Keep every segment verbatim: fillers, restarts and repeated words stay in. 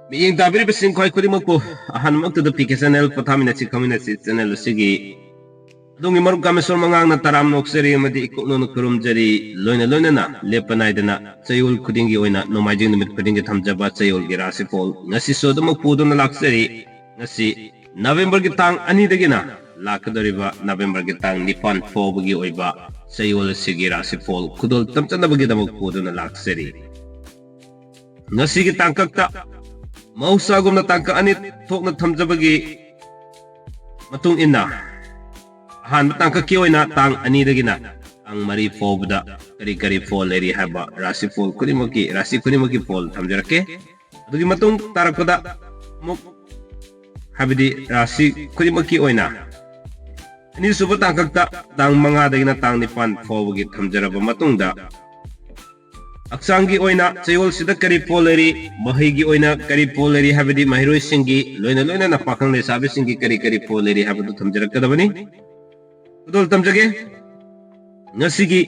ꯃꯤꯠꯌꯦꯡ ꯇꯥꯕꯤꯔꯤꯕꯁꯤꯡ ꯈ꯭ꯋꯥꯏ ꯈꯨꯗꯤꯡꯃꯛꯄꯨ ꯑꯍꯥꯟꯕꯃꯛꯇꯗ ꯄꯤ ꯀꯦ ꯆꯦꯅꯦꯜ ꯄꯣꯊꯥꯃꯤꯟꯅꯁꯤ ꯈꯪꯃꯤꯟꯅꯁꯤ ꯆꯦꯅꯦꯜ ꯑꯁꯤꯒꯤ ꯑꯗꯣꯝꯒꯤ ꯃꯔꯨꯞ ꯀꯥꯃꯦꯁꯣꯔ ꯃꯉꯥꯡꯅ ꯇꯔꯥꯝꯅ ꯑꯣꯛꯆꯔꯤ ꯑꯃꯗꯤ ꯏꯀꯣꯛꯅꯧꯅ ꯈꯨꯔꯨꯝꯖꯔꯤ꯫ ꯂꯣꯏꯅ ꯂꯣꯏꯅꯅ ꯂꯦꯞꯄ ꯅꯥꯏꯗꯅ ꯆꯌꯣꯜ ꯈꯨꯗꯤꯡꯒꯤ ꯑꯣꯏꯅ ꯅꯣꯡꯃꯥꯏꯖꯤꯡ ꯅꯨꯃꯤꯠ ꯈꯨꯗꯤꯡꯒꯤ ꯊꯝꯖꯕ ꯆꯌꯣꯜꯒꯤ ꯔꯥꯁꯤꯐꯣꯜ ꯉꯁꯤꯁꯨ ꯑꯗꯨꯃꯛ ꯄꯨꯗꯨꯅ ꯂꯥꯛꯆꯔꯤ꯫ ꯉꯁꯤ ꯅꯕꯦꯝꯕꯔꯒꯤ ꯇꯥꯡ ꯑꯅꯤꯗꯒꯤꯅ ꯂꯥꯛꯀꯗꯧꯔꯤꯕ ꯅꯕꯦꯝꯕꯔꯒꯤ ꯇꯥꯡ ꯅꯤꯄꯥꯟ ꯐꯥꯎꯕꯒꯤ ꯑꯣꯏꯕ ꯆꯌꯣꯜ ꯑꯁꯤꯒꯤ ꯔꯥꯁꯤꯐꯣꯜ ꯈꯨꯗꯣꯜ ꯇꯝꯖꯅꯕꯒꯤꯗꯃꯛ ꯄꯨꯗꯨꯅ ꯂꯥꯛꯆꯔꯤ꯫ ꯉꯁꯤꯒꯤ ꯇꯥꯡꯀꯛꯇ ꯃꯍꯧꯁꯥꯒꯨꯝꯅ ꯇꯥꯡꯀꯛ ꯑꯅꯤ ꯊꯣꯛꯅ ꯊꯝꯖꯕꯒꯤ ꯃꯇꯨꯡ ꯏꯟꯅ ꯑꯍꯥꯟꯕ ꯇꯥꯡꯀꯛꯀꯤ ꯑꯣꯏꯅ ꯇꯥꯡ ꯑꯅꯤꯗꯒꯤꯅ ꯇꯥꯡ ꯃꯔꯤ ꯐꯥꯎꯕꯗ ꯀꯔꯤ ꯀꯔꯤ ꯐꯣꯜ ꯂꯩꯔꯤ ꯍꯥꯏꯕ ꯔꯥꯁꯤꯐꯣꯜ ꯈꯨꯗꯤꯡꯃꯛꯀꯤ, ꯔꯥꯁꯤ ꯈꯨꯗꯤꯡꯃꯛꯀꯤ ꯐꯣꯜ ꯊꯝꯖꯔꯛꯀꯦ꯫ ꯑꯗꯨꯒꯤ ꯃꯇꯨꯡ ꯇꯥꯔꯛꯄꯗ ꯑꯃꯨꯛ, ꯍꯥꯏꯕꯗꯤ ꯔꯥꯁꯤ ꯈꯨꯗꯤꯡꯃꯛꯀꯤ ꯑꯣꯏꯅ ꯑꯅꯤꯁꯨꯕ ꯇꯥꯡꯀꯛꯇ ꯇꯥꯡ ꯃꯉꯥꯗꯒꯤꯅ ꯇꯥꯡ ꯅꯤꯄꯥꯟ ꯐꯥꯎꯕꯒꯤ ꯊꯝꯖꯔꯕ ꯃꯇꯨꯡꯗ, ꯍꯛꯆꯥꯡꯒꯤ ꯑꯣꯏꯅ ꯆꯌꯣꯜꯁꯤꯗ ꯀꯔꯤ ꯐꯣꯜ ꯂꯩꯔꯤ, ꯃꯍꯩꯒꯤ ꯑꯣꯏꯅ ꯀꯔꯤ ꯐꯣꯜ ꯂꯩꯔꯤ, ꯍꯥꯏꯕꯗꯤ ꯃꯍꯩꯔꯣꯏꯁꯤꯡꯒꯤ, ꯂꯣꯏꯅ ꯂꯣꯏꯅꯅ ꯄꯥꯈꯪ ꯂꯩꯁꯥꯕꯤꯁꯤꯡꯒꯤ ꯀꯔꯤ ꯀꯔꯤ ꯐꯣꯜ ꯂꯩꯔꯤ ꯍꯥꯏꯕꯗꯨ ꯊꯝꯖꯔꯛꯀꯗꯕꯅꯤ꯫ ꯈꯨꯗꯣꯜ ꯇꯝꯖꯒꯦ꯫ ꯉꯁꯤꯒꯤ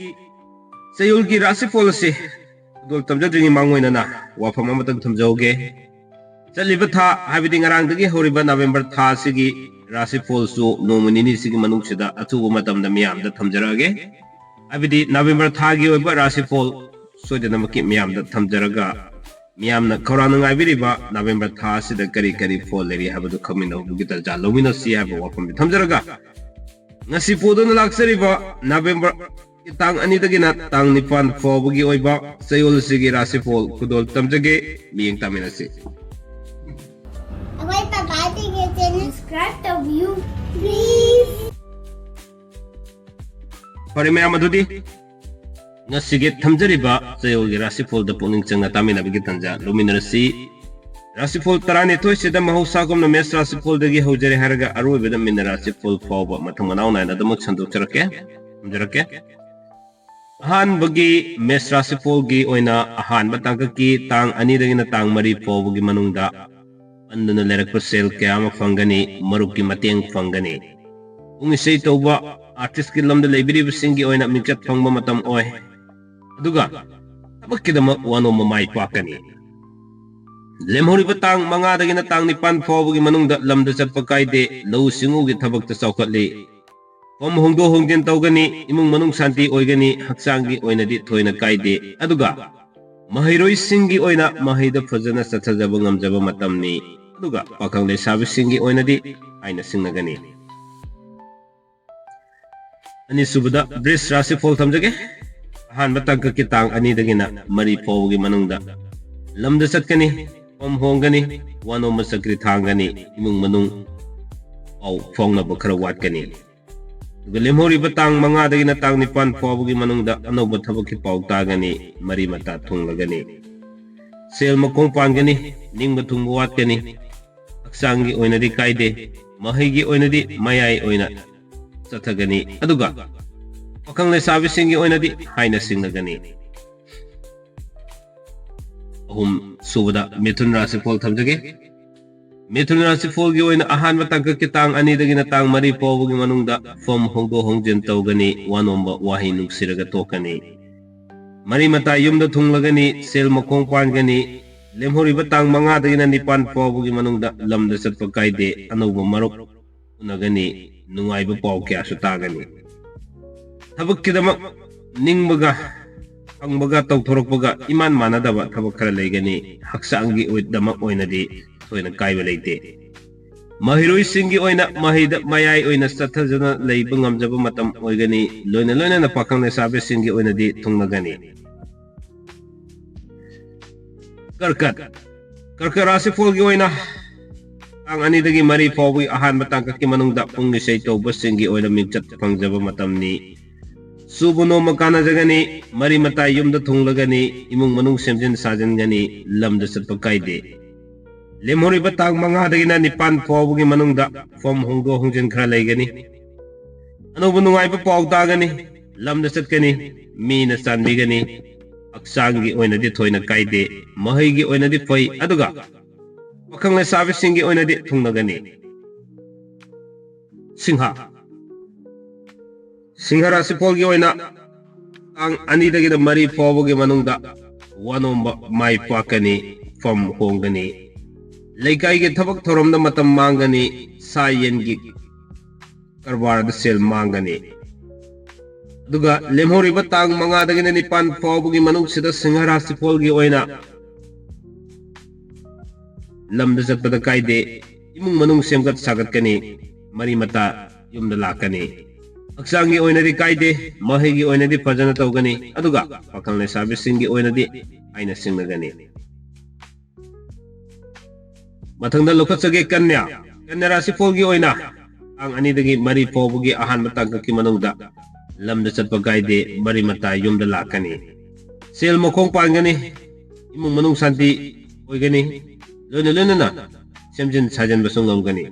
ꯆꯌꯣꯜꯒꯤ ꯔꯥꯁꯤꯐꯣꯜ ꯑꯁꯤ ꯈꯨꯗꯣꯜ ꯇꯝꯖꯗ꯭ꯔꯤꯉꯩ ꯃꯥꯡꯑꯣꯏꯅꯅ ꯋꯥꯐꯝ ꯑꯃꯇꯪ ꯊꯝꯖꯍꯧꯒꯦ꯫ ꯆꯠꯂꯤꯕ ꯊꯥ, ꯍꯥꯏꯕꯗꯤ ꯉꯔꯥꯡꯗꯒꯤ ꯍꯧꯔꯤꯕ ꯅꯕꯦꯝꯕꯔ ꯊꯥ ꯑꯁꯤꯒꯤ ꯔꯥꯁꯤꯐꯣꯜꯁꯨ ꯅꯣꯡꯃ ꯅꯤꯅꯤꯁꯤꯒꯤ ꯃꯅꯨꯡꯁꯤꯗ ꯑꯊꯨꯕ ꯃꯇꯝꯗ ꯃꯤꯌꯥꯝꯗ ꯊꯝꯖꯔꯛꯑꯒꯦ꯫ ꯍꯥꯏꯕꯗꯤ ꯅꯕꯦꯝꯕꯔ ꯊꯥꯒꯤ ꯑꯣꯏꯕ ꯔꯥꯁꯤꯐꯣꯜ ꯁꯣꯏꯗꯅꯃꯛꯀꯤ ꯃꯤꯌꯥꯝꯗ ꯊꯝꯖꯔꯒ, ꯃꯤꯌꯥꯝꯅ ꯈꯧꯔꯥꯡꯅ ꯉꯥꯏꯕꯤꯔꯤꯕ ꯅꯕꯦꯝꯕꯔ ꯊꯥ ꯑꯁꯤꯗ ꯀꯔꯤ ꯀꯔꯤ ꯐꯣꯜ ꯂꯩꯔꯤ ꯍꯥꯏꯕꯗꯨ ꯈꯪꯃꯤꯟꯅꯕꯒꯤ ꯇꯥꯟꯖꯥ ꯂꯧꯃꯤꯟꯅꯁꯤ ꯍꯥꯏꯕ ꯋꯥꯐꯝꯗꯤ ꯊꯝꯖꯔꯒ, ꯉꯁꯤ ꯄꯨꯗꯨꯅ ꯂꯥꯛꯆꯔꯤꯕ ꯅꯕꯦꯝꯕꯔ ꯇꯥꯡ ꯑꯅꯤꯗꯒꯤꯅ ꯇꯥꯡ ꯅꯤꯄꯥꯟ ꯐꯥꯎꯕꯒꯤ ꯑꯣꯏꯕ ꯆꯌꯣꯜ ꯑꯁꯤꯒꯤ ꯔꯥꯁꯤꯐꯣꯜ ꯈꯨꯗꯣꯜ ꯇꯝꯖꯒꯦ꯫ ꯃꯤꯠꯌꯦꯡ ꯇꯥꯃꯤꯟꯅꯁꯤ꯫ ꯑꯩꯈꯣꯏ ꯄꯄꯥꯁꯤꯡꯒꯤ ꯆꯦꯅꯦꯜ subscribe ꯇꯧꯕꯤꯌꯨ, please꯫ ꯐꯔꯦ ꯃꯌꯥꯝ, ꯑꯗꯨꯗꯤ ꯉꯁꯤꯒꯤ ꯊꯝꯖꯔꯤꯕ ꯆꯌꯣꯜꯒꯤ ꯔꯥꯁꯤꯐꯣꯜꯗ ꯄꯨꯛꯅꯤꯡ ꯆꯪꯅ ꯇꯥꯃꯤꯟꯅꯕꯒꯤ ꯇꯥꯟꯖꯥ ꯂꯧꯃꯤꯟꯅꯔꯁꯤ꯫ ꯔꯥꯁꯤꯐꯣꯜ ꯇꯔꯥꯅꯤꯊꯣꯏꯁꯤꯗ ꯃꯍꯧꯁꯥꯒꯨꯝꯅ ꯃꯦꯁ ꯔꯥꯁꯤꯐꯣꯜꯗꯒꯤ ꯍꯧꯖꯔꯦ ꯍꯥꯏꯔꯒ ꯑꯔꯣꯏꯕꯗ ꯃꯤꯅ ꯔꯥꯁꯤꯐꯣꯜ ꯐꯥꯎꯕ ꯃꯊꯪ ꯃꯅꯥꯎ ꯅꯥꯏꯅ ꯑꯗꯨꯃꯛ ꯁꯟꯗꯣꯛꯆꯔꯛꯀꯦ, ꯊꯝꯖꯔꯛꯀꯦ꯫ ꯑꯍꯥꯟꯕꯒꯤ ꯃꯦꯁ ꯔꯥꯁꯤꯐꯣꯜꯒꯤ ꯑꯣꯏꯅ ꯑꯍꯥꯟꯕ ꯇꯥꯡꯀꯛꯀꯤ ꯇꯥꯡ ꯑꯅꯤꯗꯒꯤꯅ ꯇꯥꯡ ꯃꯔꯤ ꯐꯥꯎꯕꯒꯤ ꯃꯅꯨꯡꯗ ꯄꯟꯗꯨꯅ ꯂꯩꯔꯛꯄ ꯁꯦꯜ ꯀꯌꯥ ꯑꯃ ꯐꯪꯒꯅꯤ, ꯃꯔꯨꯞꯀꯤ ꯃꯇꯦꯡ ꯐꯪꯒꯅꯤ꯫ ꯄꯨꯡ ꯏꯁꯩ ꯇꯧꯕ ꯑꯥꯔꯇꯤꯁꯀꯤ ꯂꯝꯗ ꯂꯩꯕꯤꯔꯤꯕꯁꯤꯡꯒꯤ ꯑꯣꯏꯅ ꯃꯤꯡꯆꯠ ꯐꯪꯕ ꯃꯇꯝ ꯑꯣꯏ꯫ ꯑꯗꯨꯒ ꯊꯕꯛꯀꯤꯗꯃꯛ ꯋꯥꯅꯣꯝꯕ ꯃꯥꯏ ꯄꯥꯛꯀꯅꯤ꯫ ꯂꯦꯝꯍꯧꯔꯤꯕ ꯇꯥꯡ ꯃꯉꯥꯗꯒꯤꯅ ꯇꯥꯡ ꯅꯤꯄꯥꯟ ꯐꯥꯎꯕꯒꯤ ꯃꯅꯨꯡꯗ ꯂꯝꯗ ꯆꯠꯄ ꯀꯥꯏꯗꯦ, ꯂꯧꯎ ꯁꯤꯡꯎꯒꯤ ꯊꯕꯛꯇ ꯆꯥꯎꯈꯠꯂꯤ꯫ ꯐꯝ ꯍꯣꯡꯗꯣꯛ ꯍꯣꯡꯖꯤꯟ ꯇꯧꯒꯅꯤ, ꯏꯃꯨꯡ ꯃꯅꯨꯡ ꯁꯥꯟꯇꯤ ꯑꯣꯏꯒꯅꯤ, ꯍꯛꯆꯥꯡꯒꯤ ꯑꯣꯏꯅꯗꯤ ꯊꯣꯏꯅ ꯀꯥꯏꯗꯦ꯫ ꯑꯗꯨꯒ ꯃꯍꯩꯔꯣꯏꯁꯤꯡꯒꯤ ꯑꯣꯏꯅ ꯃꯍꯩꯗ ꯐꯖꯅ ꯆꯠꯊꯖꯕ ꯉꯝꯖꯕ ꯃꯇꯝꯅꯤ꯫ ꯑꯗꯨꯒ ꯄꯥꯈꯪ ꯂꯩꯁꯥꯕꯤꯁꯤꯡꯒꯤ ꯑꯣꯏꯅꯗꯤ ꯍꯥꯏꯅ ꯁꯤꯡꯅꯒꯅꯤ꯫ ꯑꯅꯤꯁꯨꯕꯗ ꯕ꯭ꯔꯤꯖ ꯔꯥꯁꯤꯐꯣꯜ ꯊꯝꯖꯒꯦ꯫ ꯑꯍꯥꯟꯕ ꯇꯥꯡꯀꯛꯀꯤ ꯇꯥꯡ ꯑꯅꯤꯗꯒꯤꯅ ꯃꯔꯤ ꯐꯥꯎꯕꯒꯤ ꯃꯅꯨꯡꯗ ꯂꯝꯗ ꯆꯠꯀꯅꯤ, ꯐꯝ ꯍꯣꯡꯒꯅꯤ, ꯋꯥꯅꯣꯝꯕ ꯆꯀ꯭ꯔꯤ ꯊꯥꯡꯒꯅꯤ, ꯏꯃꯨꯡ ꯃꯅꯨꯡ ꯄꯥꯎ ꯐꯥꯎꯅꯕ ꯈꯔ ꯋꯥꯠꯀꯅꯤ꯫ ꯑꯗꯨꯒ ꯂꯦꯝꯍꯧꯔꯤꯕ ꯇꯥꯡ ꯃꯉꯥꯗꯒꯤꯅ ꯇꯥꯡ ꯅꯤꯄꯥꯟ ꯐꯥꯎꯕꯒꯤ ꯃꯅꯨꯡꯗ ꯑꯅꯧꯕ ꯊꯕꯛꯀꯤ ꯄꯥꯎ ꯇꯥꯒꯅꯤ, ꯃꯔꯤ ꯃꯇꯥ ꯊꯨꯡꯂꯒꯅꯤ꯫ ꯁꯦꯜ ꯃꯈꯣꯡ ꯄꯥꯟꯒꯅꯤ, ꯅꯤꯡꯕ ꯊꯨꯡꯕ ꯋꯥꯠꯀꯅꯤ, ꯍꯛꯆꯥꯡꯒꯤ ꯑꯣꯏꯅꯗꯤ ꯀꯥꯏꯗꯦ, ꯃꯍꯩꯒꯤ ꯑꯣꯏꯅꯗꯤ ꯃꯌꯥꯏ ꯑꯣꯏꯅ ꯆꯠꯊꯒꯅꯤ꯫ ꯑꯗꯨꯒ ꯄꯥꯈꯪ ꯂꯩꯁꯥꯕꯤꯁꯤꯡꯒꯤ ꯑꯣꯏꯅꯗꯤ ꯍꯥꯏꯅ ꯁꯤꯡꯅꯒꯅꯤ꯫ ꯑꯍꯨꯝ ꯁꯨꯕꯗ ꯃꯤꯊꯨꯟ ꯔꯥꯁꯤꯐꯣꯜ ꯊꯝꯖꯒꯦ꯫ ꯃꯤꯊꯨꯟ ꯔꯥꯁꯤꯐꯣꯜꯒꯤ ꯑꯣꯏꯅ ꯑꯍꯥꯟꯕ ꯇꯥꯡꯀꯛꯀꯤ ꯇꯥꯡ ꯑꯅꯤꯗꯒꯤꯅ ꯇꯥꯡ ꯃꯔꯤ ꯐꯥꯎꯕꯒꯤ ꯃꯅꯨꯡꯗ ꯐꯝ ꯍꯣꯡꯗꯣꯛ ꯍꯣꯡꯖꯤꯟ ꯇꯧꯒꯅꯤ, ꯋꯥꯅꯣꯝꯕ ꯋꯥꯍꯩ ꯅꯨꯡꯁꯤꯔꯒ ꯇꯣꯛꯀꯅꯤ꯫ ꯃꯔꯤ ꯃꯇꯥ ꯌꯨꯝꯗ ꯊꯨꯡꯂꯒꯅꯤ, ꯁꯦꯜ ꯃꯈꯣꯡ ꯄꯥꯟꯒꯅꯤ꯫ ꯂꯦꯝꯍꯧꯔꯤꯕ ꯇꯥꯡ ꯃꯉꯥꯗꯒꯤꯅ ꯅꯤꯄꯥꯟ ꯐꯥꯎꯕꯒꯤ ꯃꯅꯨꯡꯗ ꯂꯝꯗ ꯆꯠꯄ ꯀꯥꯏꯗꯦ, ꯑꯅꯧꯕ ꯃꯔꯨꯞ ꯎꯅꯒꯅꯤ, ꯅꯨꯡꯉꯥꯏꯕ ꯄꯥꯎ ꯀꯌꯥꯁꯨ ꯇꯥꯒꯅꯤ꯫ ꯊꯕꯛꯀꯤꯗꯃꯛ ꯅꯤꯡꯕꯒ ꯐꯪꯕꯒ ꯇꯧꯊꯣꯔꯛꯄꯒ ꯏꯃꯥꯟ ꯃꯥꯟꯅꯗꯕ ꯊꯕꯛ ꯈꯔ ꯂꯩꯒꯅꯤ, ꯍꯛꯆꯥꯡꯒꯤ ꯑꯣꯏ-, ꯗꯃꯛ ꯑꯣꯏꯅꯗꯤ ꯊꯣꯏꯅ ꯀꯥꯏꯕ ꯂꯩꯇꯦ꯫ ꯃꯍꯩꯔꯣꯏꯁꯤꯡꯒꯤ ꯑꯣꯏꯅ ꯃꯍꯩꯗ ꯃꯌꯥꯏ ꯑꯣꯏꯅ ꯆꯠꯊꯖꯅ ꯂꯩꯕ ꯉꯝꯖꯕ ꯃꯇꯝ ꯑꯣꯏꯒꯅꯤ, ꯂꯣꯏꯅ ꯂꯣꯏꯅꯅ ꯄꯥꯈꯪ ꯂꯩꯁꯥꯕꯤꯁꯤꯡꯒꯤ ꯑꯣꯏꯅꯗꯤ ꯊꯨꯡꯅꯒꯅꯤ꯫ ꯀꯔꯀꯠ꯫ ꯀꯔꯀꯠ ꯔꯥꯁꯤꯐꯣꯜꯒꯤ ꯑꯣꯏꯅ ꯇꯥꯡ ꯑꯅꯤꯗꯒꯤ ꯃꯔꯤ ꯐꯥꯎꯕꯒꯤ ꯑꯍꯥꯟꯕ ꯇꯥꯡꯀꯛꯀꯤ ꯃꯅꯨꯡꯗ ꯄꯨꯡ ꯏꯁꯩ ꯇꯧꯕꯁꯤꯡꯒꯤ ꯑꯣꯏꯅ ꯃꯤꯡꯆꯠ ꯐꯪꯖꯕ ꯃꯇꯝꯅꯤ꯫ ꯁꯨꯕ ꯅꯣꯝꯕ ꯀꯥꯟꯅꯖꯒꯅꯤ, ꯃꯔꯤ ꯃꯇꯥ ꯌꯨꯝꯗ ꯊꯨꯡꯂꯒꯅꯤ, ꯏꯃꯨꯡ ꯃꯅꯨꯡ ꯁꯦꯝꯖꯤꯟ ꯁꯥꯖꯤꯟꯒꯅꯤ, ꯂꯝꯗ ꯆꯠꯄ ꯀꯥꯏꯗꯦ꯫ ꯂꯦꯝꯍꯧꯔꯤꯕ ꯇꯥꯡ ꯃꯉꯥꯗꯒꯤꯅ ꯅꯤꯄꯥꯟ ꯐꯥꯎꯕꯒꯤ ꯃꯅꯨꯡꯗ ꯐꯝ ꯍꯣꯡꯗꯣꯛ ꯍꯣꯡꯖꯤꯟ ꯈꯔ ꯂꯩꯒꯅꯤ꯫ ꯑꯅꯧꯕ ꯅꯨꯡꯉꯥꯏꯕ ꯄꯥꯎ ꯇꯥꯒꯅꯤ, ꯂꯝꯗ ꯆꯠꯀꯅꯤ, ꯃꯤꯅ ꯆꯥꯟꯕꯤꯒꯅꯤ, ꯍꯛꯆꯥꯡꯒꯤ ꯑꯣꯏꯅꯗꯤ ꯊꯣꯏꯅ ꯀꯥꯏꯗꯦ, ꯃꯍꯩꯒꯤ ꯑꯣꯏꯅꯗꯤ ꯐꯩ, ꯑꯗꯨꯒ ꯄꯥꯈꯪ ꯂꯩꯁꯥꯕꯤꯁꯤꯡꯒꯤ ꯑꯣꯏꯅꯗꯤ ꯊꯨꯡꯅꯒꯅꯤ꯫ ꯁꯤꯡꯍ꯫ ꯁꯤꯡꯍ ꯔꯥꯁꯤꯐꯣꯜꯒꯤ ꯑꯣꯏꯅ ꯇꯥꯡ ꯑꯅꯤꯗꯒꯤꯅ ꯃꯔꯤ ꯐꯥꯎꯕꯒꯤ ꯃꯅꯨꯡꯗ ꯋꯥꯅꯣꯝꯕ ꯃꯥꯏ ꯄꯥꯛꯀꯅꯤ꯫ ꯐꯝ ꯍꯣꯡꯒꯅꯤ꯫ ꯂꯩꯀꯥꯏꯒꯤ ꯊꯕꯛ ꯊꯧꯔꯝꯗ ꯃꯇꯝ ꯃꯥꯡꯒꯅꯤ꯫ ꯁꯥ ꯌꯦꯟꯒꯤ ꯀꯔꯕꯥꯔꯗ ꯁꯦꯜ ꯃꯥꯡꯒꯅꯤ꯫ ꯑꯗꯨꯒ ꯂꯦꯝꯍꯧꯔꯤꯕ ꯇꯥꯡ ꯃꯉꯥꯗꯒꯤꯅ ꯅꯤꯄꯥꯟ ꯐꯥꯎꯕꯒꯤ ꯃꯅꯨꯡꯁꯤꯗ ꯁꯤꯡꯍ ꯔꯥꯁꯤꯐꯣꯜꯒꯤ ꯑꯣꯏꯅ ꯂꯝꯗ ꯆꯠꯄꯗ ꯀꯥꯏꯗꯦ꯫ ꯏꯃꯨꯡ ꯃꯅꯨꯡ ꯁꯦꯝꯒꯠ ꯁꯥꯒꯠꯀꯅꯤ꯫ ꯃꯔꯤ ꯃꯇꯥ ꯌꯨꯝꯗ ꯂꯥꯛꯀꯅꯤ꯫ ꯍꯛꯆꯥꯡꯒꯤ ꯑꯣꯏꯅꯗꯤ ꯀꯥꯏꯗꯦ꯫ ꯃꯍꯩꯒꯤ ꯑꯣꯏꯅꯗꯤ ꯐꯖꯅ ꯇꯧꯒꯅꯤ꯫ ꯑꯗꯨꯒ ꯄꯥꯈꯪ ꯂꯩꯁꯥꯕꯤꯁꯤꯡꯒꯤ ꯑꯣꯏꯅꯗꯤ ꯍꯥꯏꯅ ꯁꯤꯡꯅꯒꯅꯤ꯫ ꯃꯊꯪꯗ ꯂꯧꯈꯠꯆꯒꯦ ꯀꯟꯌꯥ꯫ ꯀꯟꯌꯥ ꯔꯥꯁꯤꯐꯣꯜꯒꯤ ꯑꯣꯏꯅ ꯇꯥꯡ ꯑꯅꯤꯗꯒꯤ ꯃꯔꯤ ꯐꯥꯎꯕꯒꯤ ꯑꯍꯥꯟꯕ ꯇꯥꯡꯀꯛꯀꯤ ꯃꯅꯨꯡꯗ ꯂꯝꯗ ꯆꯠꯄ ꯀꯥꯏꯗꯦ꯫ ꯃꯔꯤ ꯃꯇꯥ ꯌꯨꯝꯗ ꯂꯥꯛꯀꯅꯤ꯫ ꯁꯦꯜ ꯃꯈꯣꯡ ꯄꯥꯟꯒꯅꯤ꯫ ꯏꯃꯨꯡ ꯃꯅꯨꯡ ꯁꯥꯟꯇꯤ ꯑꯣꯏꯒꯅꯤ꯫ ꯂꯣꯏꯅ ꯂꯣꯏꯅꯅ ꯁꯦꯝꯖꯤꯟ ꯁꯥꯖꯤꯟꯕꯁꯨ ꯉꯝꯒꯅꯤ꯫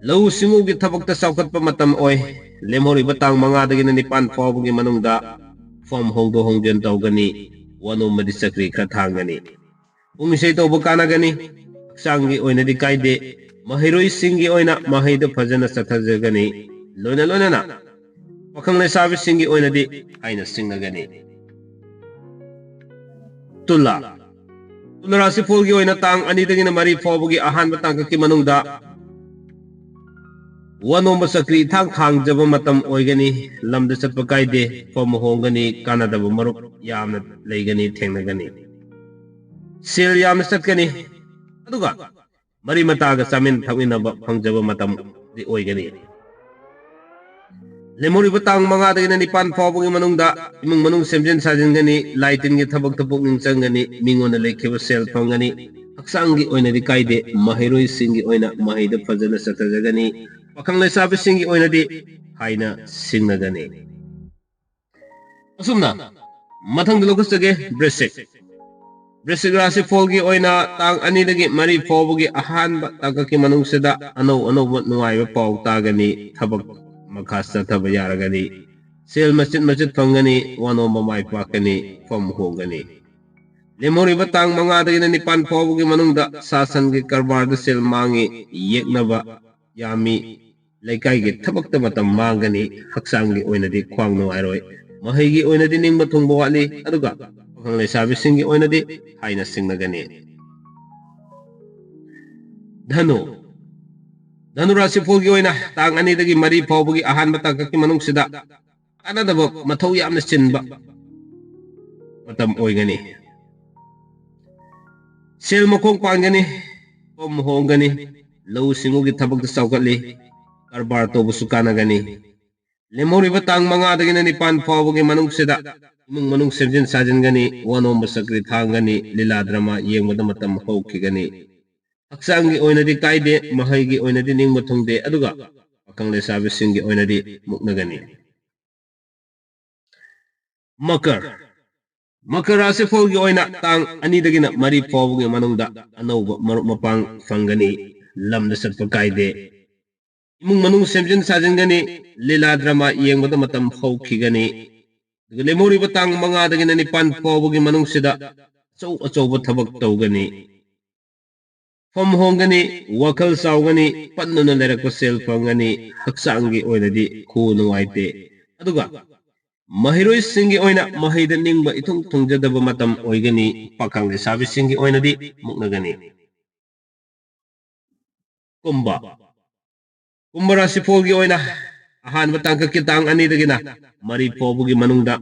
ꯂꯧꯎ ꯁꯤꯡꯎꯒꯤ ꯊꯕꯛꯇ ꯆꯥꯎꯈꯠꯄ ꯃꯇꯝ ꯑꯣꯏ꯫ ꯂꯦꯝꯍꯧꯔꯤꯕ ꯇꯥꯡ ꯃꯉꯥꯗꯒꯤꯅ ꯅꯤꯄꯥꯟ ꯐꯥꯎꯕꯒꯤ ꯃꯅꯨꯡꯗ ꯐꯝ ꯍꯣꯡꯗꯣꯛ ꯍꯣꯡꯖꯤꯟ ꯇꯧꯒꯅꯤ꯫ ꯋꯥꯅꯣꯝꯕꯗꯤ ꯆꯀ꯭ꯔꯤ ꯈꯔ ꯊꯥꯡꯒꯅꯤ꯫ ꯄꯨꯡ ꯏꯁꯩ ꯇꯧꯕ ꯀꯥꯟꯅꯒꯅꯤ꯫ ꯍꯛꯆꯥꯡꯒꯤ ꯑꯣꯏꯅꯗꯤ ꯀꯥꯏꯗꯦ꯫ ꯃꯍꯩꯔꯣꯏꯁꯤꯡꯒꯤ ꯑꯣꯏꯅ ꯃꯍꯩꯗ ꯐꯖꯅ ꯆꯠꯊꯖꯒꯅꯤ꯫ ꯂꯣꯏꯅ ꯂꯣꯏꯅꯅ ꯄꯥꯈꯪ ꯂꯩꯁꯥꯕꯤꯁꯤꯡꯒꯤ ꯑꯣꯏꯅꯗꯤ ꯍꯥꯏꯅ ꯁꯤꯡꯅꯒꯅꯤ꯫ ꯇꯨꯂꯥ꯫ ꯇꯨꯂꯥ ꯔꯥꯁꯤꯐꯣꯜꯒꯤ ꯑꯣꯏꯅ ꯇꯥꯡ ꯑꯅꯤꯗꯒꯤꯅ ꯃꯔꯤ ꯐꯥꯎꯕꯒꯤ ꯑꯍꯥꯟꯕ ꯇꯥꯡꯀꯛꯀꯤ ꯃꯅꯨꯡꯗ ꯋꯥꯅꯣꯝꯕ ꯆꯀ꯭ꯔꯤ ꯏꯊꯥꯡ ꯊꯥꯡꯖꯕ ꯃꯇꯝ ꯑꯣꯏꯒꯅꯤ꯫ ꯂꯝꯗ ꯆꯠꯄ ꯀꯥꯏꯗꯦ꯫ ꯐꯝ ꯍꯣꯡꯒꯅꯤ꯫ ꯀꯥꯟꯅꯗꯕ ꯃꯔꯨꯞ ꯌꯥꯝꯅ ꯂꯩꯒꯅꯤ, ꯊꯦꯡꯅꯒꯅꯤ꯫ ꯁꯦꯜ ꯌꯥꯝꯅ ꯆꯠꯀꯅꯤ꯫ ꯑꯗꯨꯒ ꯃꯔꯤ ꯃꯇꯥꯒ ꯆꯥꯃꯤꯟ ꯊꯛꯃꯤꯟꯅꯕ ꯐꯪꯖꯕ ꯃꯇꯝꯗꯤ ꯑꯣꯏꯒꯅꯤ꯫ ꯂꯦꯝꯍꯧꯔꯤꯕ ꯇꯥꯡ ꯃꯉꯥꯗꯒꯤꯅ ꯅꯤꯄꯥꯟ ꯐꯥꯎꯕꯒꯤ ꯃꯅꯨꯡꯗ ꯏꯃꯨꯡ ꯃꯅꯨꯡ ꯁꯦꯝꯖꯤꯟ ꯁꯥꯖꯤꯟꯒꯅꯤ, ꯂꯥꯏ ꯇꯤꯟꯒꯤ ꯊꯕꯛꯇ ꯄꯨꯛꯅꯤꯡ ꯆꯪꯒꯅꯤ, ꯃꯤꯉꯣꯟꯗ ꯂꯩꯈꯤꯕ ꯁꯦꯜ ꯐꯪꯒꯅꯤ, ꯍꯛꯆꯥꯡꯒꯤ ꯑꯣꯏꯅꯗꯤ ꯀꯥꯏꯗꯦ, ꯃꯍꯩꯔꯣꯏꯁꯤꯡꯒꯤ ꯑꯣꯏꯅ ꯃꯍꯩꯗ ꯐꯖꯅ ꯆꯠꯊꯖꯒꯅꯤ, ꯄꯥꯈꯪ ꯂꯩꯁꯥꯕꯤꯁꯤꯡꯒꯤ ꯑꯣꯏꯅꯗꯤ ꯍꯥꯏꯅ ꯁꯤꯡꯅꯒꯅꯤ꯫ ꯑꯁꯨꯝꯅ ꯃꯊꯪꯗ ꯂꯧꯈꯠꯆꯒꯦ ꯕ꯭ꯔꯦꯁꯤꯛ꯫ ꯕ꯭ꯔꯦꯁꯤꯛ ꯔꯥꯁꯤꯐꯣꯜꯒꯤ ꯑꯣꯏꯅ ꯇꯥꯡ ꯑꯅꯤꯗꯒꯤ ꯃꯔꯤ ꯐꯥꯎꯕꯒꯤ ꯑꯍꯥꯟꯕ ꯇꯥꯡꯀꯛꯀꯤ ꯃꯅꯨꯡꯁꯤꯗ ꯑꯅꯧ ꯑꯅꯧꯕ ꯅꯨꯡꯉꯥꯏꯕ ꯄꯥꯎ ꯇꯥꯒꯅꯤ, ꯊꯕꯛ ꯃꯈꯥ ꯆꯠꯊꯕ ꯌꯥꯔꯒꯅꯤ, ꯁꯦꯜ ꯃꯆꯤꯠ ꯃꯆꯤꯠ ꯐꯪꯒꯅꯤ, ꯋꯥꯅꯣꯝꯕ ꯃꯥꯏ ꯄꯥꯛꯀꯅꯤ, ꯐꯝ ꯍꯣꯡꯒꯅꯤ꯫ ꯂꯦꯝꯍꯧꯔꯤꯕ ꯇꯥꯡ ꯃꯉꯥꯗꯒꯤꯅ ꯅꯤꯄꯥꯟ ꯐꯥꯎꯕꯒꯤ ꯃꯅꯨꯡꯗ ꯁꯥ ꯁꯟꯒꯤ ꯀꯔꯕꯥꯔꯗ ꯁꯦꯜ ꯃꯥꯡꯉꯤ, ꯌꯦꯛꯅꯕ ꯌꯥꯝꯃꯤ, ꯂꯩꯀꯥꯏꯒꯤ ꯊꯕꯛꯇ ꯃꯇꯝ ꯃꯥꯡꯒꯅꯤ, ꯍꯛꯆꯥꯡꯒꯤ ꯑꯣꯏꯅꯗꯤ ꯈ꯭ꯋꯥꯡ ꯅꯨꯡꯉꯥꯏꯔꯣꯏ, ꯃꯍꯩꯒꯤ ꯑꯣꯏꯅꯗꯤ ꯅꯤꯡꯕ ꯊꯨꯡꯕ ꯋꯥꯠꯂꯤ, ꯑꯗꯨꯒ ꯄꯥꯈꯪ ꯂꯩꯁꯥꯕꯤꯁꯤꯡꯒꯤ ꯑꯣꯏꯅꯗꯤ ꯍꯥꯏꯅ ꯁꯤꯡꯅꯒꯅꯤ꯫ ꯙꯅꯨ꯫ ꯙꯅꯨ ꯔꯥꯁꯤꯐꯣꯜꯒꯤ ꯑꯣꯏꯅ ꯇꯥꯡ ꯑꯅꯤꯗꯒꯤ ꯃꯔꯤ ꯐꯥꯎꯕꯒꯤ ꯑꯍꯥꯟꯕ ꯇꯥꯡꯀꯛꯀꯤ ꯃꯅꯨꯡꯁꯤꯗ ꯀꯥꯟꯅꯗꯕ ꯃꯊꯧ ꯌꯥꯝꯅ ꯆꯤꯟꯕ ꯃꯇꯝ ꯑꯣꯏꯒꯅꯤ꯫ ꯁꯦꯜ ꯃꯈꯣꯡ ꯄꯥꯟꯒꯅꯤ, ꯐꯝ ꯍꯣꯡꯒꯅꯤ, ꯂꯧꯎ ꯁꯤꯡꯎꯒꯤ ꯊꯕꯛꯇ ꯆꯥꯎꯈꯠꯂꯤ, ꯀꯔꯕꯥꯔ ꯇꯧꯕꯁꯨ ꯀꯥꯟꯅꯒꯅꯤ꯫ ꯂꯦꯝꯍꯧꯔꯤꯕ ꯇꯥꯡ ꯃꯉꯥꯗꯒꯤꯅ ꯅꯤꯄꯥꯟ ꯐꯥꯎꯕꯒꯤ ꯃꯅꯨꯡꯁꯤꯗ ꯏꯃꯨꯡ ꯃꯅꯨꯡ ꯁꯦꯝꯖꯤꯟ ꯁꯥꯖꯤꯟꯒꯅꯤ, ꯋꯥ ꯅꯣꯝꯕ ꯆꯀ꯭ꯔꯤ ꯊꯥꯡꯒꯅꯤ, ꯂꯤꯂꯥ ꯗ꯭ꯔꯃꯥ ꯌꯦꯡꯕꯗ ꯃꯇꯝ ꯍꯧꯈꯤꯒꯅꯤ꯫ ꯍꯛꯆꯥꯡꯒꯤ ꯑꯣꯏꯅꯗꯤ ꯀꯥꯏꯗꯦ, ꯃꯍꯩꯒꯤ ꯑꯣꯏꯅꯗꯤ ꯅꯤꯡꯕ ꯊꯨꯡꯗꯦ, ꯑꯗꯨꯒ ꯄꯥꯈꯪ ꯂꯩꯁꯥꯕꯤꯁꯤꯡꯒꯤ ꯑꯣꯏꯅꯗꯤ ꯃꯨꯛꯅꯒꯅꯤ꯫ ꯃꯀꯔ꯫ ꯃꯀꯔ ꯔꯥꯁꯤꯐꯣꯜꯒꯤ ꯑꯣꯏꯅ ꯇꯥꯡ ꯑꯅꯤꯗꯒꯤꯅ ꯃꯔꯤ ꯐꯥꯎꯕꯒꯤ ꯃꯅꯨꯡꯗ ꯑꯅꯧꯕ ꯃꯔꯨꯞ ꯃꯄꯥꯡ ꯐꯪꯒꯅꯤ, ꯂꯝꯗ ꯆꯠꯄ ꯀꯥꯏꯗꯦ, ꯏꯃꯨꯡ ꯃꯅꯨꯡ ꯁꯦꯝꯖꯤꯟ ꯁꯥꯖꯤꯟꯒꯅꯤ, ꯂꯤꯂꯥ ꯗ꯭ꯔꯃꯥ ꯌꯦꯡꯕꯗ ꯃꯇꯝ ꯍꯧꯈꯤꯒꯅꯤ꯫ ꯑꯗꯨꯒ ꯂꯦꯝꯍꯧꯔꯤꯕ ꯇꯥꯡ ꯃꯉꯥꯗꯒꯤꯅ ꯅꯤꯄꯥꯟ ꯐꯥꯎꯕꯒꯤ ꯃꯅꯨꯡꯁꯤꯗ ꯑꯆꯧ ꯑꯆꯧꯕ ꯊꯕꯛ ꯇꯧꯒꯅꯤ꯫ ꯐꯝ ꯍꯣꯡꯒꯅꯤ, ꯋꯥꯈꯜ ꯆꯥꯎꯒꯅꯤ, ꯄꯟꯗꯨꯅ ꯂꯩꯔꯛꯄ ꯁꯦꯜ ꯐꯪꯒꯅꯤ, ꯍꯛꯆꯥꯡꯒꯤ ꯑꯣꯏꯅꯗꯤ ꯈꯨ ꯅꯨꯡꯉꯥꯏꯇꯦ꯫ ꯑꯗꯨꯒ ꯃꯍꯩꯔꯣꯏꯁꯤꯡꯒꯤ ꯑꯣꯏꯅ ꯃꯍꯩꯗ ꯅꯤꯡꯕ ꯏꯊꯨꯡ ꯊꯨꯡꯖꯗꯕ ꯃꯇꯝ ꯑꯣꯏꯒꯅꯤ, ꯄꯥꯈꯪ ꯂꯩꯁꯥꯕꯤꯁꯤꯡꯒꯤ ꯑꯣꯏꯅꯗꯤ ꯃꯨꯛꯅꯒꯅꯤ꯫ ꯀꯨꯝꯚ꯫ ꯀꯨꯝꯚ ꯔꯥꯁꯤꯐꯣꯜꯒꯤ ꯑꯣꯏꯅ ꯑꯍꯥꯟꯕ ꯇꯥꯡꯀꯛꯀꯤ ꯇꯥꯡ ꯑꯅꯤꯗꯒꯤꯅ ꯃꯔꯤ ꯐꯥꯎꯕꯒꯤ ꯃꯅꯨꯡꯗ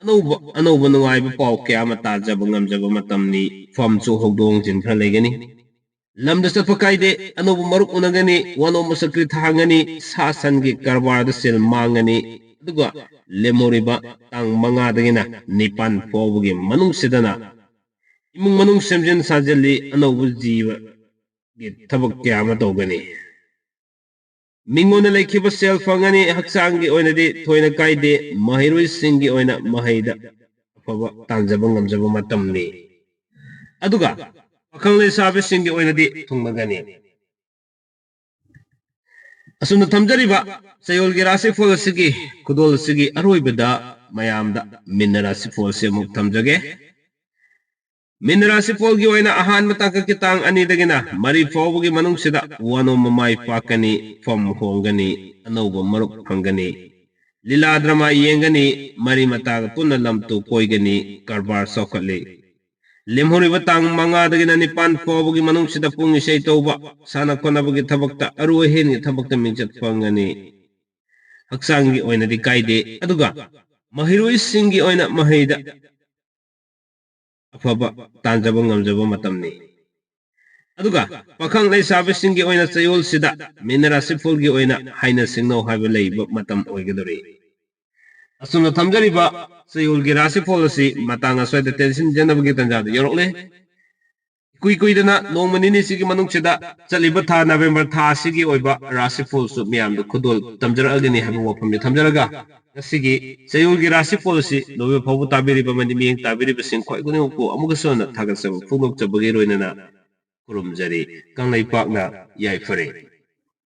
ꯑꯅꯧꯕ, ꯑꯅꯧꯕ ꯅꯨꯡꯉꯥꯏꯕ ꯄꯥꯎ ꯀꯌꯥ ꯑꯃ ꯇꯥꯖꯕ ꯉꯝꯖꯕ ꯃꯇꯝꯅꯤ꯫ ꯐꯝꯁꯨ ꯍꯧꯗꯣꯛ ꯍꯣꯡꯖꯤꯟ ꯈꯔ ꯂꯩꯒꯅꯤ꯫ ꯂꯝꯗ ꯆꯠꯄ ꯀꯥꯏꯗꯦ, ꯑꯅꯧꯕ ꯃꯔꯨꯞ ꯎꯅꯒꯅꯤ, ꯋꯥꯅꯣꯝꯕ ꯆꯀ꯭ꯔꯤ ꯊꯥꯡꯒꯅꯤ, ꯁꯥ ꯁꯟꯒꯤ ꯀꯔꯕꯥꯔꯗ ꯁꯦꯜ ꯃꯥꯡꯒꯅꯤ꯫ ꯑꯗꯨꯒ ꯂꯦꯝꯍꯧꯔꯤꯕ ꯇꯥꯡ ꯃꯉꯥꯗꯒꯤꯅ ꯅꯤꯄꯥꯟ ꯐꯥꯎꯕꯒꯤ ꯃꯅꯨꯡꯁꯤꯗꯅ ꯏꯃꯨꯡ ꯃꯅꯨꯡ ꯁꯦꯝꯖꯤꯟ ꯁꯥꯖꯤꯜꯂꯤ, ꯑꯅꯧꯕ ꯖꯤꯕꯒꯤ ꯊꯕꯛ ꯀꯌꯥ ꯑꯃ ꯇꯧꯒꯅꯤ꯫ ꯃꯤꯉꯣꯟꯗ ꯂꯩꯈꯤꯕ ꯁꯦꯜ ꯐꯪꯒꯅꯤ, ꯍꯛꯆꯥꯡꯒꯤ ꯑꯣꯏꯅꯗꯤ ꯊꯣꯏꯅ ꯀꯥꯏꯗꯦ, ꯃꯍꯩꯔꯣꯏꯁꯤꯡꯒꯤ ꯑꯣꯏꯅ ꯃꯍꯩꯗ ꯑꯐꯕ ꯇꯥꯟꯖꯕ ꯉꯝꯖꯕ ꯃꯇꯝꯅꯤ꯫ ꯑꯗꯨꯒ ꯄꯥꯈꯪ ꯂꯩꯁꯥꯕꯤꯁꯤꯡꯒꯤ ꯑꯣꯏꯅꯗꯤ ꯊꯨꯡꯅꯒꯅꯤ꯫ ꯑꯁꯨꯝꯅ ꯊꯝꯖꯔꯤꯕ ꯆꯌꯣꯜꯒꯤ ꯔꯥꯁꯤꯐꯣꯜ ꯑꯁꯤꯒꯤ ꯈꯨꯗꯣꯜ ꯑꯁꯤꯒꯤ ꯑꯔꯣꯏꯕꯗ ꯃꯌꯥꯝꯗ ꯃꯤꯟꯅ ꯔꯥꯁꯤꯐꯣꯜ ꯑꯁꯤ ꯑꯃꯨꯛ ꯊꯝꯖꯒꯦ꯫ ꯃꯤꯟꯅ ꯔꯥꯁꯤꯐꯣꯜꯒꯤ ꯑꯣꯏꯅ ꯑꯍꯥꯟꯕ ꯇꯥꯡꯀꯛꯀꯤ ꯇꯥꯡ ꯑꯅꯤꯗꯒꯤꯅ ꯃꯔꯤ ꯐꯥꯎꯕꯒꯤ ꯃꯅꯨꯡꯁꯤꯗ ꯋꯥꯅꯣꯝꯕ ꯃꯥꯏ ꯄꯥꯛꯀꯅꯤ, ꯐꯝ ꯍꯣꯡꯒꯅꯤ, ꯑꯅꯧꯕ ꯃꯔꯨꯞ ꯐꯪꯒꯅꯤ꯫ ꯂꯤꯂꯥ ꯗ꯭ꯔꯃꯥ ꯌꯦꯡꯒꯅꯤ, ꯃꯔꯤ ꯃꯇꯥꯒ ꯄꯨꯟꯅ ꯂꯝ ꯇꯨ ꯀꯣꯏꯒꯅꯤ, ꯀꯔꯕꯥꯔ ꯆꯥꯎꯈꯠꯂꯤ꯫ ꯂꯦꯝꯍꯧꯔꯤꯕ ꯇꯥꯡ ꯃꯉꯥꯗꯒꯤꯅ ꯅꯤꯄꯥꯟ ꯐꯥꯎꯕꯒꯤ ꯃꯅꯨꯡꯁꯤꯗ ꯄꯨꯡ ꯏꯁꯩ ꯇꯧꯕ, ꯁꯥꯟꯅ ꯈꯣꯠꯅꯕꯒꯤ ꯊꯕꯛꯇ, ꯑꯔꯨ ꯑꯍꯦꯟꯒꯤ ꯊꯕꯛꯇ ꯃꯤꯡꯆꯠ ꯐꯪꯒꯅꯤ꯫ ꯍꯛꯆꯥꯡꯒꯤ ꯑꯣꯏꯅꯗꯤ ꯀꯥꯏꯗꯦ, ꯑꯗꯨꯒ ꯃꯍꯩꯔꯣꯏꯁꯤꯡꯒꯤ ꯑꯣꯏꯅ ꯃꯍꯩꯗ ꯑꯐꯕ ꯇꯥꯟꯖꯕ ꯉꯝꯖꯕ ꯃꯇꯝꯅꯤ꯫ ꯑꯗꯨꯒ ꯄꯥꯈꯪ ꯂꯩꯁꯥꯕꯤꯁꯤꯡꯒꯤ ꯑꯣꯏꯅ ꯆꯌꯣꯜꯁꯤꯗ ꯃꯤꯅ ꯔꯥꯁꯤꯐꯣꯜꯒꯤ ꯑꯣꯏꯅ ꯍꯥꯏꯅ ꯁꯤꯡꯅꯧ ꯍꯥꯏꯕ ꯂꯩꯕ ꯃꯇꯝ ꯑꯣꯏꯒꯗꯧꯔꯤ꯫ ꯑꯁꯨꯝꯅ ꯊꯝꯖꯔꯤꯕ ꯆꯌꯣꯜꯒꯤ ꯔꯥꯁꯤꯐꯣꯜ ꯑꯁꯤ ꯃꯇꯥꯡ ꯑꯁ꯭ꯋꯥꯏꯗ ꯇꯦꯟꯁꯤꯟꯖꯅꯕꯒꯤ ꯇꯥꯟꯖꯥꯗ ꯌꯧꯔꯛꯂꯦ꯫ ꯏꯀꯨꯏ ꯀꯨꯏꯗꯅ ꯅꯣꯡꯃ ꯅꯤꯅꯤꯁꯤꯒꯤ ꯃꯅꯨꯡꯁꯤꯗ ꯆꯠꯂꯤꯕ ꯊꯥ ꯅꯕꯦꯝꯕꯔ ꯊꯥ ꯑꯁꯤꯒꯤ ꯑꯣꯏꯕ ꯔꯥꯁꯤꯐꯣꯜꯁꯨ ꯃꯤꯌꯥꯝꯗ ꯈꯨꯗꯣꯜ ꯇꯝꯖꯔꯛꯑꯒꯅꯤ ꯍꯥꯏꯕ ꯋꯥꯐꯝꯁꯤ ꯊꯝꯖꯔꯒ, ꯉꯁꯤꯒꯤ ꯆꯌꯣꯜꯒꯤ ꯔꯥꯁꯤꯐꯣꯜ ꯑꯁꯤ ꯂꯣꯏꯕ ꯐꯥꯎꯕ ꯇꯥꯕꯤꯔꯤꯕ ꯑꯃꯗꯤ ꯃꯤꯠꯌꯦꯡ ꯇꯥꯕꯤꯔꯤꯕꯁꯤꯡ ꯈ꯭ꯋꯥꯏ ꯈꯨꯗꯤꯡꯃꯛꯄꯨ ꯑꯃꯨꯛꯀꯁꯨ ꯍꯟꯅ ꯊꯥꯒꯠꯆꯕ ꯐꯣꯡꯗꯣꯛꯆꯕꯒꯤ ꯂꯣꯏꯅꯅ ꯈꯨꯔꯨꯝꯖꯔꯤ꯫ ꯀꯪꯂꯩꯄꯥꯛꯅ ꯌꯥꯏꯐꯔꯦ꯫